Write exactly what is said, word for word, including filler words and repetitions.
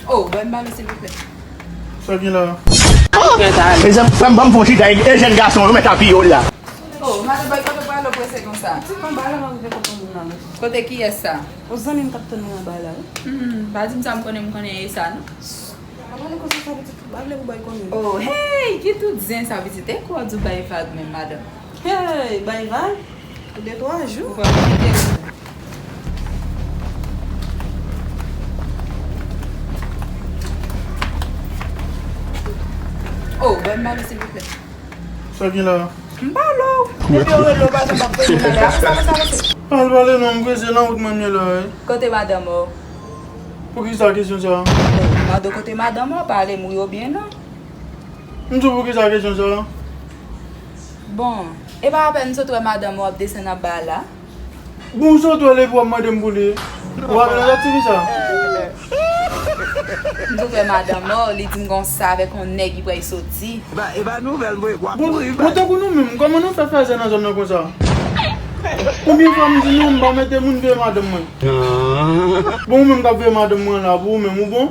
Oh, ban m bal ou, silvouplè. Sa gen la? Mezanmi, ban m, ban m fè yon chita, e, e jèn gason yo mèt ap piye w la. Oh, madan Bòy, kote w prale w prese konsa? Ti ban bal la, m ap rive kote moun nan. Kote kiyès sa? Yon zanmi m k ap tann mwen anba la, wi. Hmm, pa di m sa, m konnen, m konnen e sa, non. Pa pale konsa, sa pitit, pa vle pou Bòy konnen. Oh, hey, ki tout zen sa, pitit? E kwa w di w bay vag menm, madanm? Hey, bay vag? Pou de twa jou. Ou pa kite l. Oh, ban m bal ou, silvouplè. Sa gen la? M pale w. Depi yo rele w, pa janm ap vini nan lè a. Sa, sa, sa, sa. Pale, pale non, m prese nan wout mwen m ye la, wi. Kote madanm ou? Poukisa kesyon sa? M mande w kote madanm ou, pale m wi oubyen non. M di w poukisa kesyon sa? Bon, e pa apèn m sot wè madanm ou ap desann anba la? Bon, w sot wè l epi w ap mande m pou li. Ou pa konn sa ti fi sa? M sot wè madanm ou, li di m gon sa avèk yon nèg ki pral soti. Bon, bon, tankou nou menm, kòman nou fè fè zèn nan zòn nan konsa? Konbyen fwa m di nou m pa mete moun veye madanm mwen? Bon, ou menm k ap veye madanm mwen la, pou ou menm, ou bon?